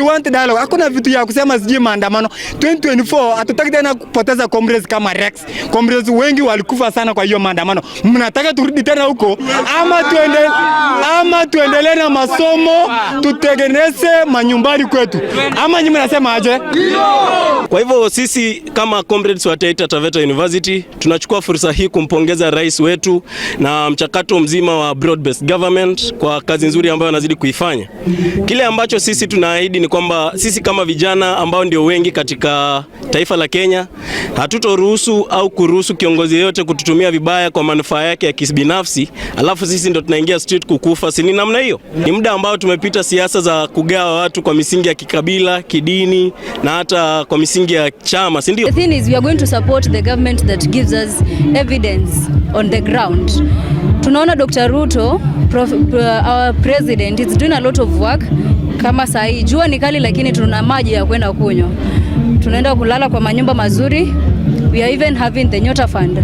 want dialogue. Hakuna vitu ya kusema sijui maandamano. 2024 hatutaki tena kupoteza comrades kama Rex. Comrades wengi walikufa sana kwa hiyo maandamano. Mnataka turudi tena huko ama tuendelee na masomo, tutengeneze manyumbani kwetu, ama nyinyi mnasema aje? Kwa hivyo sisi kama comrades wa Taita Taveta University tunachukua fursa hii kumpongeza rais wetu na mchakato mzima wa broad based government kwa kazi nzuri ambayo anazidi kuifanya. Kile ambacho sisi tunaahidi ni kwamba sisi kama vijana ambao ndio wengi katika taifa la Kenya hatutoruhusu au kuruhusu kiongozi yeyote kututumia vibaya kwa manufaa yake ya kibinafsi, alafu sisi ndo tunaingia street kukufa. Si ni namna hiyo? Ni muda ambao tumepita siasa za kugawa watu kwa misingi ya kikabila, kidini na hata kwa misingi ya chama, si ndio? The thing is, we are going to support the government that gives us evidence on the ground. Tunaona Dr. Ruto, our president, is doing a lot of work. Kama saa hii jua ni kali, lakini tuna maji ya kwenda kunywa, tunaenda kulala kwa manyumba mazuri. We are even having the Nyota Fund.